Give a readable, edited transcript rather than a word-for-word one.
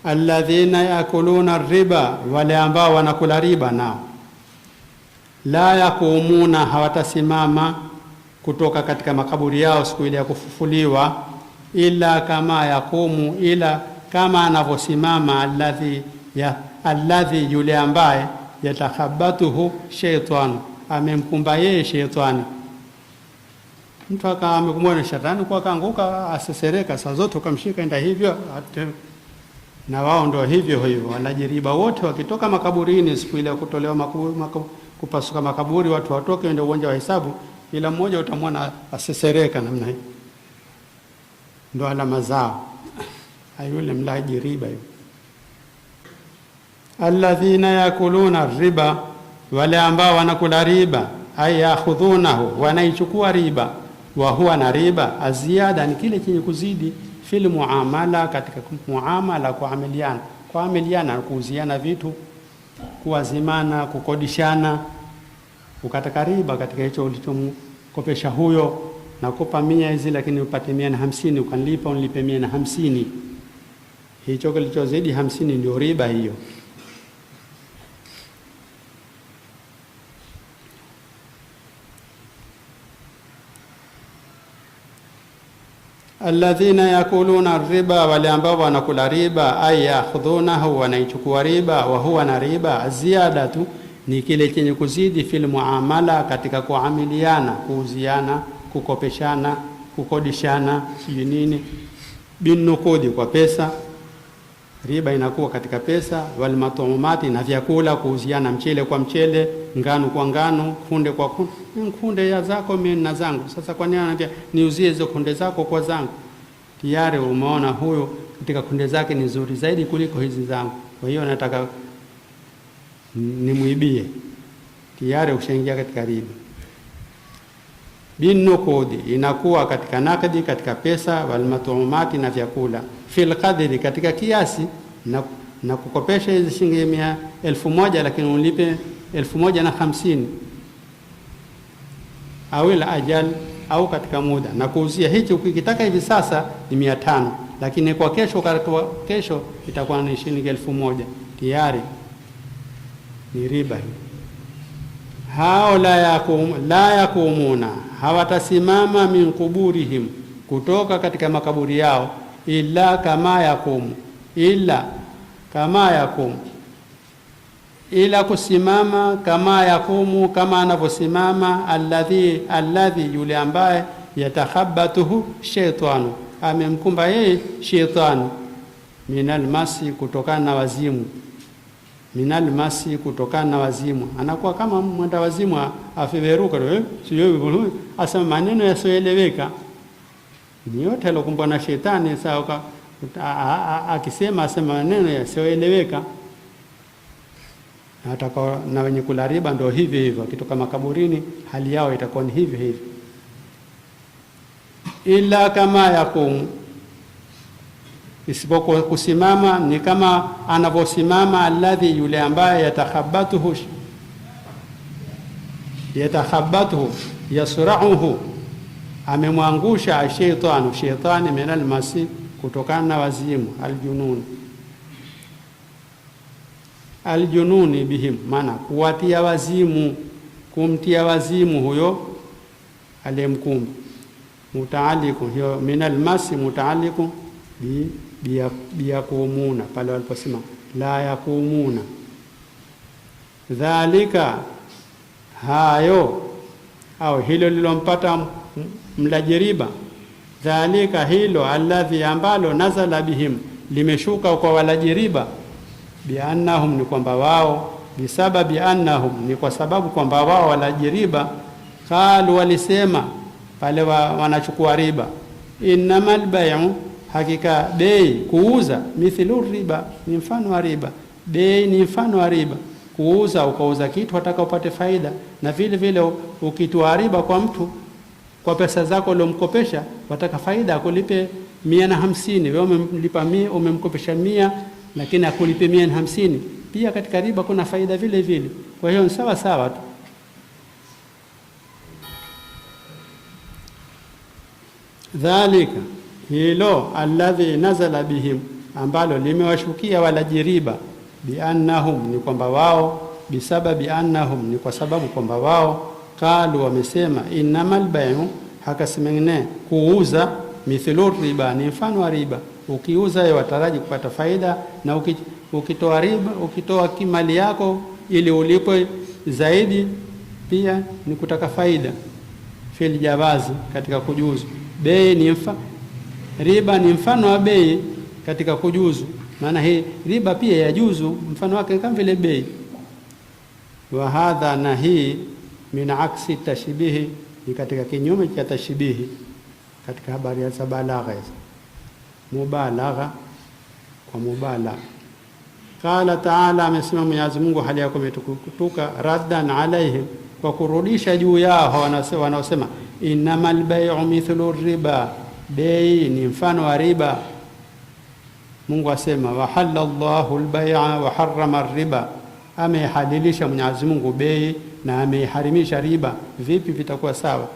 Alladhina yakuluna riba, wale ambao wanakula riba nao, la yakumuna, hawatasimama kutoka katika makaburi yao siku ile ya kufufuliwa, ila kama yakumu, ila kama anavyosimama alladhi ya alladhi, yule ambaye yatakhabatuhu shaitanu, amemkumba yeye sheitani. Mtu akawa amekumbwa na shetani kwa akaanguka asesereka, saa zote ukamshika enda hivyo ate, na wao ndio hivyo hivyo wanajiriba wote wakitoka makaburini siku ile ya kutolewa kupasuka makaburi, watu watoke ndio uwanja wa hesabu, ila mmoja utamwona asesereka namna hii, ndo alama zao. Ayule mlaji riba yule. Alladhina yakuluna riba, wale ambao wanakula riba, ay yakhudhunahu, wanaichukua riba, wa huwa na riba aziada, ni kile chenye kuzidi, fil muamala, katika muamala, kuamiliana, kuamiliana, kuuziana vitu, kuwazimana, kukodishana, ukataka riba katika hicho ulichomkopesha huyo, nakupa 100 hizi lakini upate 150, ukanilipa unilipe 150, hicho kilichozidi 50 ndio riba hiyo. Alladhina yakuluna riba, wale ambao wanakula riba, ay yakhudhunahu, wanaichukua riba, wa huwa na riba ziada tu ni kile chenye kuzidi, fil muamala, katika kuamiliana, kuuziana, kukopeshana, kukodishana, sijui nini, binukudi, kwa pesa. Riba inakuwa katika pesa, wal matumati, na vyakula, kuuziana mchele kwa mchele, ngano kwa ngano, kunde kwa kunde, kunde ya zako mimi na zangu. Sasa kwa nini ananiambia niuzie hizo kunde zako kwa zangu? Tayari umeona huyo katika kunde zake ni nzuri zaidi kuliko hizi zangu, kwa hiyo nataka nimwibie. Tayari ushaingia katika riba. Binukudi inakuwa katika nakdi, katika pesa, wal matumati, na vyakula, fil qadri, katika kiasi, na kukopesha hizi shilingi 1,000 lakini ulipe 1,050, au ila ajal, au katika muda, na kuuzia hichi ukikitaka hivi sasa ni 500, lakini kwa kesho, kwa kesho itakuwa ni shilingi 1,000. Tayari ni riba hii. Hao la yakumuna, hawatasimama min kuburihim, kutoka katika makaburi yao, illa kama yakumu, illa kama yakumu, ila kusimama kama yakumu, kama anavyosimama alladhi, alladhi yule ambaye yatakhabatuhu shaitanu, amemkumba yeye shaitani, minal masi, kutokana na wazimu, minal masi, kutokana na wazimu, anakuwa kama mwenda wazimu afeveruka, sio asema maneno yasioeleweka, ni yote alokumbwa na shetani. Sawa, akisema asema maneno yasioeleweka. Na wenye kula riba ndio hivyo hivyo, akitoka makaburini hali yao itakuwa ni hivyo hivyo. Ila kama yakumu, isipokuwa kusimama ni kama anavyosimama alladhi, yule ambaye yatakhabatuhu, yatakhabatuhu yasrauhu, amemwangusha ashaitanu, shaitani, minal masi, kutokana na wazimu, aljunun, aljununi bihim, maana kuwatia wazimu, kumtia wazimu huyo aliyemkumba. Mutaaliku hiyo minal masi mutaaliku bi biyakumuna, pale waliposema la yakumuna. Dhalika, hayo au hilo lilompata mlaji riba, dhalika hilo, alladhi, ambalo nazala bihim, limeshuka kwa walaji riba, biannahum, ni kwamba wao, bisababi annahum, ni kwa sababu kwamba wao walaji riba, qalu, walisema pale wanachukua riba, innamal bai'u, hakika bei kuuza, mithlu riba, ni mfano wa riba. Bei ni mfano wa riba. Kuuza, ukauza kitu wataka upate faida, na vile vile ukitoa riba kwa mtu kwa pesa zako uliomkopesha, wataka faida akulipe 150, wewe umemlipa 100, umemkopesha 100 lakini akulipe 150. Pia katika riba kuna faida vile vile. Kwa hiyo ni sawa sawa tu. Dhalika, hilo, alladhi nazala bihim, ambalo limewashukia walaji riba, biannahum, ni kwamba wao, bisababi annahum, ni kwa sababu kwamba wao, qalu, wamesema, innamal bai'u, hakasimengine kuuza, mithlu riba, ni mfano wa riba. Ukiuza wewe wataraji kupata faida, na ukitoa riba, ukitoa kimali yako ili ulipwe zaidi, pia ni kutaka faida. Fil jawazi, katika kujuzu bei ni riba ni mfano wa bei katika kujuzu, maana hii riba pia yajuzu, mfano wake kama vile bei. Wa hadha, na hii, min aksi tashbihi, ni katika kinyume cha tashbihi katika habari ya balagha hizo, mubalagha kwa mubalagha. Qala taala, amesema Mwenyezi Mungu hali yako imetukuka, raddan alaihim, kwa kurudisha juu yao wanaosema innamal bai'u mithlu riba, bei ni mfano wa riba. Mungu asema wahalla Allahu albay'a wa harrama riba, amehalilisha Mwenyezi Mungu bei na ameiharimisha riba. Vipi vitakuwa sawa?